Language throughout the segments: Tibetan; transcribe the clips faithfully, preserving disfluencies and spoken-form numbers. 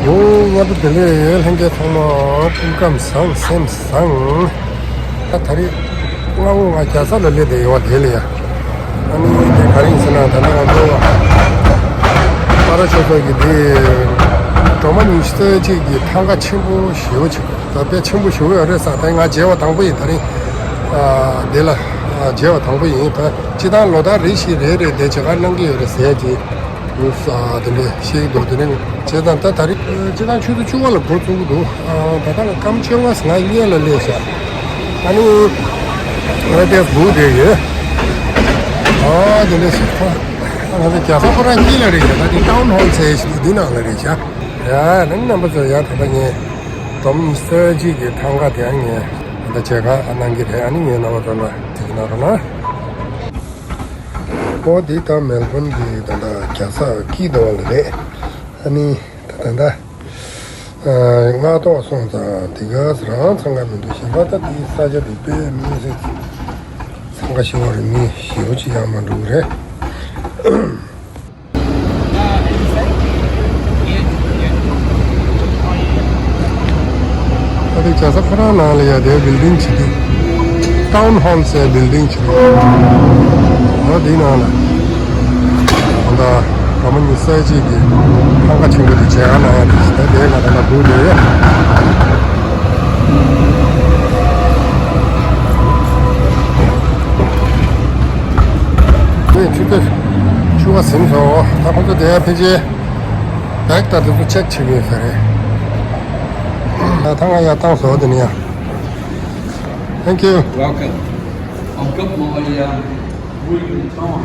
ཨོ། སྔ་དྲོ་བདེ་ལེགས། ལྷན་རྒྱས་ཚང་མ་སྐུ་ཁམས་བཟང་སེམས་བཟང་། ད་ད་རེས་སྔ་དགོང་ང་རྒྱལ་ས་ལ་སླེབས་བསྡད་ཡོད་པ་དེ་ལ་ཡ། ཨ་ནི་དེ་ག་རེ་ཡིན་ཟེར་ན། ད་ལྟ་ང་ཚོ་པ་ར་ཆོས་ཚོགས་ཀྱི་དེ་སྒྲོལ་མ་ཉི་ཤུ་རྩ་གཅིག་གི་ཐང་ག་ཆེན་པོ་ཞེ་པོ་ཅིག་ད་དཔེ་ཆེན་པོ་ཞེ་པོ་ཡོད་རེད་ས། ད་ང་མཇལ་བ་དང་པོ་ཡིན། ད་རེས་ཨ་དེ་ལ་ཨ་མཇལ་བ་དང་པོ་ཡིན། ད་སྤྱིར་བཏང་ལོ་ལྟར་རེ་བཞིན་རེ་རེ་དེ་མཇལ་ཁ་གནང་གི་ཡོད་རེད་ཟེར་གྱི་ཡོད་ས། དེ་འདྲ་བཤད་ཀྱི་འདུག་དེ་ནས་བྱས་ཙང་ད་ད་རེས་སྤྱིར་བཏང་ཆུ་ཚོད་བཅུ་པ་ལ་འགོ་བཙུགས་ཀྱི་འདུག་ཨ་ད་ལྟ་ལ་སྐར་མ་བཅོ་ལྔ་ང་གཉིས་ལ་སླེབས་ཤག་ཨ་ནི་ང་ཏོག་ཙམ་སྒུག་བསྡད་ཡོད། ཨ་དེ་འདྲ་ཞིག་ཨ་ང་ཚོ་རྒྱལ་ས་ཁོ་རང་དཀྱིལ་ལ་རེད་ཤག་ད་དེ་ཊའུན་ཧོལ་ཟེར་ཞིག་འདུག་འདི་ནང་ལ་རེད་ཤག་ཡ་ནི་རྣམ་པ་ཚོ་ཡ་ད་ལྟ་ངས་སྒྲོལ་མ་ཉི་ཤུ་རྩ་གཅིག་གི་ཐང་ག་དེ་ཡང་ངས་ད་ལྟ་མཇལ་ཁ་གནང་གི་རེད། ཨ་ནི་ངས་རྣམ་པ་ཚོ་ལ་དེ་གནང་རོགས་གནང་། ཨོ་འདི་ད་མེལ་བོན་གྱི་ད་ལྟ་རྒྱལ་ས་དཀྱིལ་དུ་བ་ལ་རེད། ཨ་ནི་ད་ད་ལྟ་ཨ་སྔ་ཐོག་སོང་ཙང་དེ་ག་རང་འཚང་ཁ་མི་འདུག་གཞན་པ་ད་དེའི་ས་ཆ་དེ་དཔེ་མི་སྲིད་འཚང་ཁ་ཤོར་བ་རེད། མི་ཞེ་པོ་ཅིག་ཡང་མ་འགྲོ་གི་རེད། ཨ་དེ་རྒྱལ་ས་ཁོ་རང་ནང་ལ་ཡ་དེ་བིལ་ཌིང་ཅིག་འདུག་ཊའུན་ཧོལ་ཟེར་བིལ་ཌིང་ཅིག་འདུག་ཨ་དེའི་ནང་ལ་ད་ལྟ་སྒྲོལ་མ་ཉི་ཤུ་རྩ་གཅིག་གི་ཐང་ག་ཆེན་པོ་དེ་མཇལ་ཁ་གནང་ཡ་རེད། ད་དེ་ང་ད་ལྟ་སྒུག་བསྡད་ཡོད། ངས་ཆུ་ཚོད་བཅུ་པ་ཟིན་སོང་། ད་ཁོ་ཚོ་དེ་ཡ་ཕལ་ཆེར་བེག་དང་དེ་ཚོ་ཅེག་བྱེད་ཀྱི་ཡོད་ས་རེད། ད་ང་ཡར་བཏང་སོང་། དེ་ནས་ཡ། Thank you. Welcome. I've got my um, William Tom.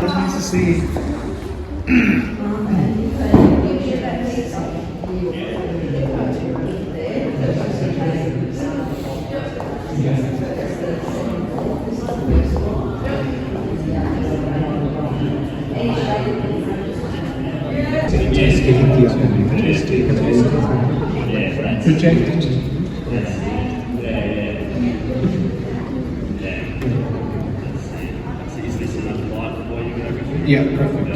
Nice to see you. Just give it the opportunity. Just take it. Project it. Yeah, perfect.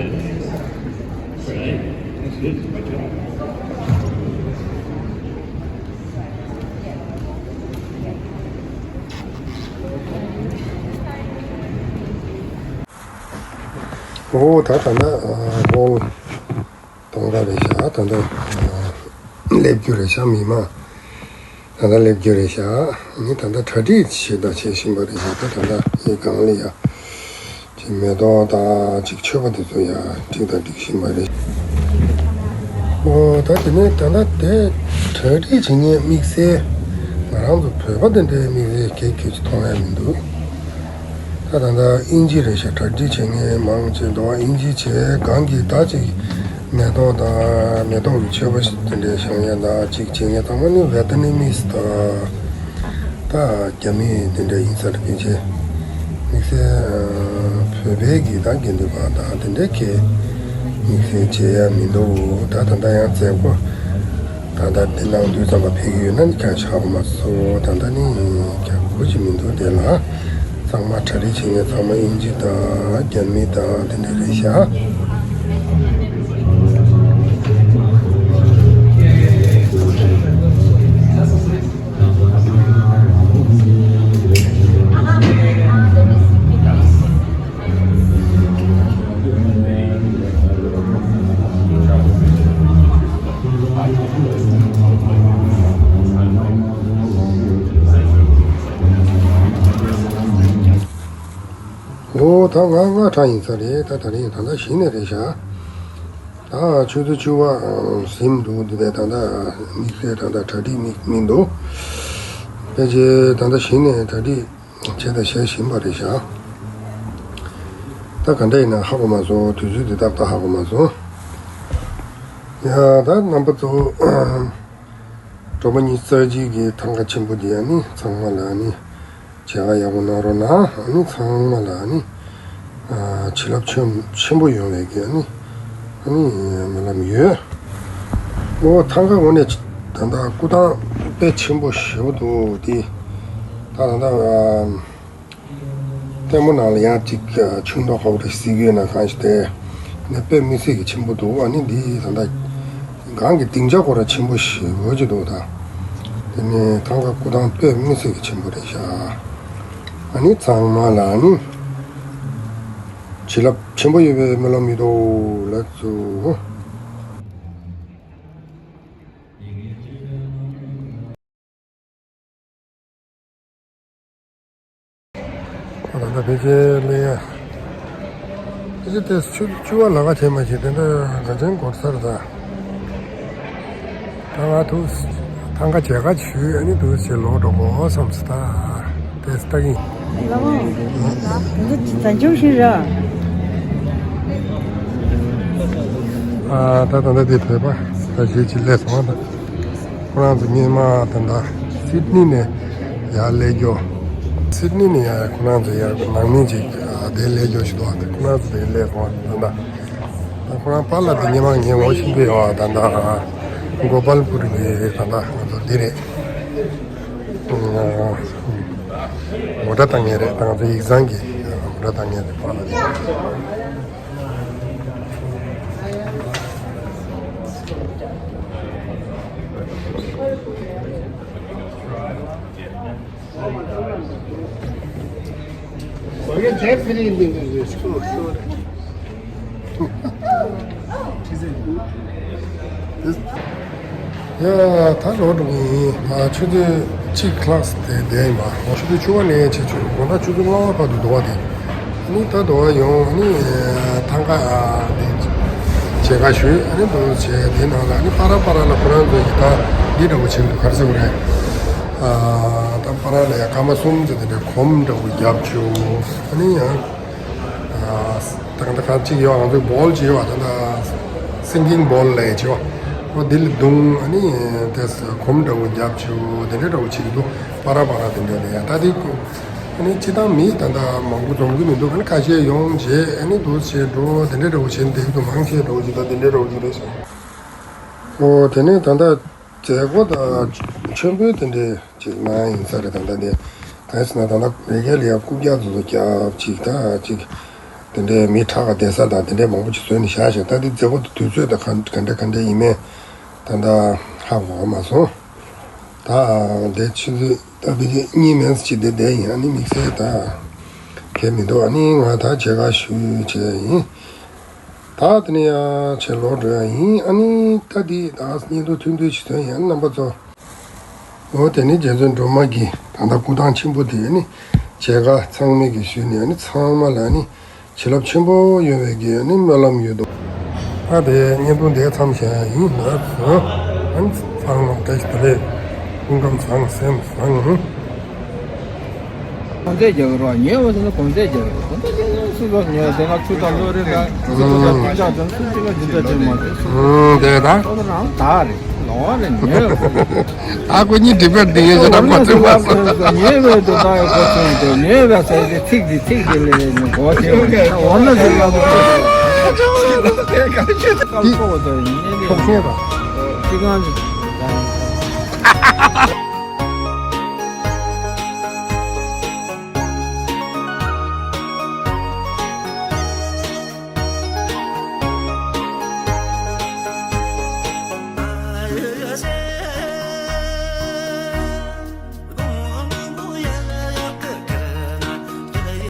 That's good. ཨོ་ད་ད་ལྟ་ཧོལ་སྟོང་ཕྲག་རེད་ཤག་ད་ལྟ་སླེབས་རྒྱུ་རེད་ཤག་མི་མང་ད་ལྟ་སླེབས་རྒྱུ་རེད་ཤག་ངས་ད་ལྟ་གྲ་སྒྲིག་བྱེད་དང་བྱེད་བཞིན་པ་རེད་ཤག་ད་ད་ལྟ་ངའི་སྒང་ལ་ཡ། ཅིག་མེ་ཏོག་དང་ཅིག་མཆོད་པ་དེ་ཚོ་ཡང་སྒྲིག་དང་སྒྲིག་བཞིན་པ་རེད། ཨོ་ད་དེ་ནས་ད་ལྟ་དེ་གྲ་སྒྲིག་བྱེད་མཁན་དམིགས་བསལ་ང་རང་ཚོ་བོད་པ་དེ་འདྲའི་དམིགས་བསལ་གལ་གལ་ཅིག་མཐོང་ཡ་མི་འདུག་ད་ད་ལྟ་དབྱིན་ཇི་རེད་ཤག་གྲ་སྒྲིག་བྱེད་མཁན་མང་ཆེ་འདུག་དབྱིན་ཇི་བྱས། སྒང་གི་ད་ཅིག་མེ་ཏོག་དང་མེ་ཏོག་གི་མཆོད་པ་དེ་འདྲའི་བཞེངས་ཡ་དང་ཅིག་བྱེད་མཁན་ཚང་མ་ནི་ཝེ་ཏི་ནི་མིས་དང་། ད་རྒྱ་མི་དེ་འདྲ་ཡིན་ས་རེད། ཕལ་ཆེར་དམིགས་བསལ་བོད་པའི་གི་ད་དགེ་འདུན་པ་དང་དེ་འདྲའི་གི་དམིགས་བསལ་བྱེད་ཡ་མི་འདུག་ད་ད་ལྟ་ཡང་མཛད་སྒོ་ད་ལྟ་འདི་ནང་དུས་ཙམ་པ་ཕེབས་ཀྱི་ཡོད་ན་ནི་ཀྱང་ཆགས་པ་མ་སོང་། ད་ལྟ་ནི་ཀྱང་གོ་གི་མི་འདུག་དེ་ལ་ཚང་མ་གྲ་སྒྲིག་བྱེད་མཁན་ཚང་མ་དབྱིན་ཇི་དང་རྒྱ་མི་དང་དེ་འདྲ་རེད་ཤག་ཨོ་ད་ང་ལྔ་གྲངས་ཡིན་ས་རེད། ད་ད་རེས་ད་ལྟ་གཞི་ནས་རེད་ཤག་ད་ཆུ་ཚོད་བཅུ་པ་ཟིན་འདུག་འདི་ནས་ད་ལྟ་དམིགས་བསལ་ད་ལྟ་གྲ་སྒྲིག་མི་མི་འདུག་ཕལ་ཆེར་ད་ལྟ་གཞི་ནས་གྲ་སྒྲིག་བྱས་དང་བྱེད་བཞིན་པ་རེད་ཤག་ད་ག་འདྲ་ཡིན་ན་ཧ་གོ་མ་སོང་། དུས་ཚོད་འདི་ཏག་ཏག་ཧ་གོ་མ་སོང་། ཡ་ད་རྣམ་པ་ཚོ་སྒྲོལ་མ་ཉི་ཤུ་རྩ་གཅིག་གི་ཐང་ག་ཆེན་པོ་འདི་ཨ་ནི་ཚང་མ་ལ་ཨ་ནི་མཇལ་ཁ་ཡག་པོ་གནང་རོགས་གནང་། ཨ་ནི་ཚང་མ་ལ་ཨ་ནི་ཨ་བྱིན་རླབས་ཆེན་ཆེན་པོ་ཡོང་བའི་གི་ཨ་ནི་ཨ་ནི་སྨོན་ལམ་ཡོད། ཨོ་ཐང་ག་དངོས་གནས་ད་ལྟ་སྐུ་ཐང་དཔེ་ཆེན་པོ་ཞེ་པོ་འདུག་དེ་ད་ད་ལྟ་ཨ་ ལྟད་མོ་ནང་ལ་ཡང་ཅིག་ཆུ་མདོག་ཧོབ་རེ་གཟིགས་ཡོད་ན་གང་ཞིག་དེ་ནས་དཔེ་མི་སྲིད་ཀྱི་ཆེན་པོ་འདུག་ཨ་ནི་འདི་ད་ལྟ་གང་གི་སྡིངས་ཆ་སྐོར་ར་ཆེན་པོ་ཞེ་པོ་ཅིག་འདུག་ད་དེ་ནས་ཐང་ག་སྐུ་ཐང་དཔེ་མི་སྲིད་ཀྱི་ཆེན་པོ་རེད་ཤག་ཨ་ནི་ཚང་མ་ལ་ཨ་ནི་བྱིན་རླབས་ཆེན་པོ་ཡོད་པའི་སྨོན་ལམ་ཡོད་དོ་ལགས་སོ། ད་ལྟ་ཕལ་ཆེར་ལས་ཡ། ཕལ་ཆེར་དེ་ཆུ་ཆུ་བ་ལ་ཁ་བྱེད་མ་བྱེད་དེ་འདྲ་འགྲོ་ཆེན་འགོར་ཚར་ད། ད་ང་ཐུག་ཐང་ག་བྱེད་ག་ཞུས་ཨ་ནི་དུ་ཆེ་ལོག་འགྲོ་གོ་བསམ་སི་ད། དེ་སི་ད་གིན། ལ་བ། འདི་ད་འཇོག་ཤིང་ར། ཨ་ད་ད་ད་དེ་བོད་པ་ད་ཞེ་ཅིག་སླེབས་སོང་ད། ཁོ་རང་ཚོ་སྔོན་མ་ད་ལྟ་སིད་ནི་ནས་ཡར་སླེབས་རྒྱུ། སིད་ནི་ནས་ཡར་ཁོ་རང་ཚོ་ཡར་ནང་མི་ཅིག་དེ་སླེབས་རྒྱུ་ཞིག་འདུག་ཁོ་རང་ཚོ་དེ་སླེབས་སོང་ད་ལྟ། ད་ཁོ་རང་པཱ་ལགས་དེ་སྔོན་མ་ངས་ངོ་ཤེས་ཀྱི་ཡོད་ད་ལྟ། གོ་པལ་པུར་གྱི་ད་ལྟ་ང་ཚོ་འདི་རེད། མོ་ཊ་བཏང་མཁན་རེད་ད་ང་ཚོ་ཡིག་ཚང་གི་མོ་ཊ་བཏང་མཁན་རེད་པཱ་ལགས་དེ། ཡ་ད་ལོ་འགྲོ་གི་ཡིན། ང་ཆུ་ཚོད་གཅིག་ལྷག་དེ་བསྡད་ཡིན་པ། ང་ཆུ་ཚོད་བཅུ་པ་ནས་བྱས་ཆུ་དགོང་དག་ཆུ་ཚོད་ལྔ་པ་བར་དུ་འདུག་པ་དེ། ཨ་ནི་ད་འདུག་པ་ཡོང་ཨ་ནི་ཐང་ག་དེ་མཇལ་ཁ་ཞུས་ཨ་ནི་འདུག་བྱས་དེ་ནང་ལ་ཨ་ནི་པ་ར་པ་ར་ལ་ཁོ་རང་ཚོ་ཡི་ད་འདི་འདྲ་པོ་བྱེད་འདུག་ག་རེ་ཟེར་དགོས་རེད། ད་པ་ར་ལ་ཡ་སྐར་མ་གསུམ་ཙམ་དེ་འདྲ་གོམ་འདྲ་པོ་བརྒྱབ་བྱུང་ཨ་ནི་ཡང་། ད་ག་ད་ག་ཅིག་ཡོད་ང་ཚོའི་བོལ་ཅིག་ཡོད་ད་ད་སིང་གིང་བོལ་ལས་ཅིག་ཡོད་འོ་འདི་ལ་བརྡུང་ཨ་ནི་དེ་གོམ་འདྲ་པོ་བརྒྱབ་བྱུང་དེ་འདྲ་འདྲ་པོ་བྱེད་ཀྱི་འདུག་པ་ར་པ་ར་དེ་འདྲ་ལ་ཡ་ད་དེ་ཨ་ནི་སྤྱི་བཏང་མི་ད་ད་མང་པོ་འཛོམས་ཀྱི་མི་འདུག་ཨ་ནི་ཁ་ཤས་ཡོང་རྗེས་ཨ་ནི་འདུག་བྱས་འགྲོ་དེ་འདྲ་འདྲ་པོ་བྱས་ནས་བསྡད་ཀྱི་འདུག་མང་ཆེ་འདྲ་པོ་ཅིག་ད་དེ་འདྲ་འདྲ་པོ་ཅིག་རེད་ཤག་འོ་དེ་ནས་ད་ད་མཛད་སྒོ་ད་ཆེན་པོའི་དེ་འདྲའི། ཅིག་གནང་ཡིན་ས་རེད་ད་ལྟ་དེ། གང་ཡིན་ཟེར་ན་ད་ལྟ་མེ་རྒྱལ་ལ་ཡ་རྐུབ་བཀྱག་ཚོ་ཚོ་རྒྱབ་ཅིག་ད་ཅིག་དེ་འདྲའི་མི་ཁྲག་ག་བསྡད་ས་དང་དེ་འདྲའི་མང་པོ་ཅིག་བཟོས་ནས་བཞག་ཞིང་ད་དེ་མཛད་སྒོ་དེ་དུས་ཚོད་དང་ག་ག་འདྲ་ག་འདྲ་ཡིན་མིན་ད་ལྟ་ཧ་གོ་བ་མ་སོང་། ད་དེ་ཆུ་ཚོད་ད་དེ་གཉིས་མིན་ཅིག་དེ་བསྡད་ཡིན་ཨ་ནི་དམིགས་བསལ་ད་གལ་མི་འདུག་ཨ་ནི་ང་ད་མཇལ་ཁ་ཞུས་བྱས་ཡིན། ད་དེ་ནས་ཡང་ཕྱིར་ལོག་འགྲོ་ཡ་ཡིན། ཨ་ནི་ད་འདི་ད་བརྙན་ཐུང་ཐུང་ཐུང་ཞིག་ཐོན་ཡ་རྣམ་པ་ཚོ། འོ་དེ་ནས་རྗེ་བཙུན་སྒྲོལ་མ་གི་ད་ལྟ་སྐུ་ཐང་ཆེན་པོ་དེ་ནི་མཇལ་ཁ་ཚང་མས་ཀྱི་ཞུས་ནས་ཨ་ནི་ཚང་མ་ལ་ནི་བྱིན་རླབས་ཆེན་པོ་ཡོང་བའི་གི་ཨ་ནི་སྨོན་ལམ་ཡོད་དོ། ད་དེ་བརྙན་ཐུང་དེ་མཚམས་བཞག་ཡ་ཡིན་ལགས་སོ། ཨ་ནི་ཚང་མ་བཀྲ་ཤིས་བདེ་ལེགས། སྐུ་ཁམས་བཟང་སེམས་བཟང་། གོང་ཚད་རྒྱག་གི་རོགས་ཉེ་བ་ཟེར་ན་གོང་ཚད་རྒྱག་གི་རོགས་གོང་ཚད་རྒྱག་གི་རོགས་སུ་ལོག་ཉེ་བ་དེ་ང་ཆུ་དང་བློ་རེ་དང་སུ་དང་ཀུན་ཆག་དང་སུ་གཅིག་ལ་འཛིན་གྲྭ་ཅན་མ་རེད་སུ་ཨུམ་དེ་ད་ཁོ་ཚོ་རང་ད་རེད་ལོང་བ་རེད་ཉེ་བ་ད་ཁོ་གཉིས་འགྲིག་པར་འདི་ཡོད་ཟེར་ན་ཁོ་ཚོས་མ་སོང་ཉེ་བའི་དུ་ད་ཡོད་ཁོ་ཚོས་དེ་ཉེ་བའི་ཟེར་དེ་ཚིག་འདི་ཚིག་འདི་ལས་ནི་གོ་དེ་འོ་ན་ཟེར་ལ་ཁོ་ཚོས་ཁོ་ཚོས་ཉེ་བའི་ཆོག་མཁན་པ་ཅི་གང་ཅི།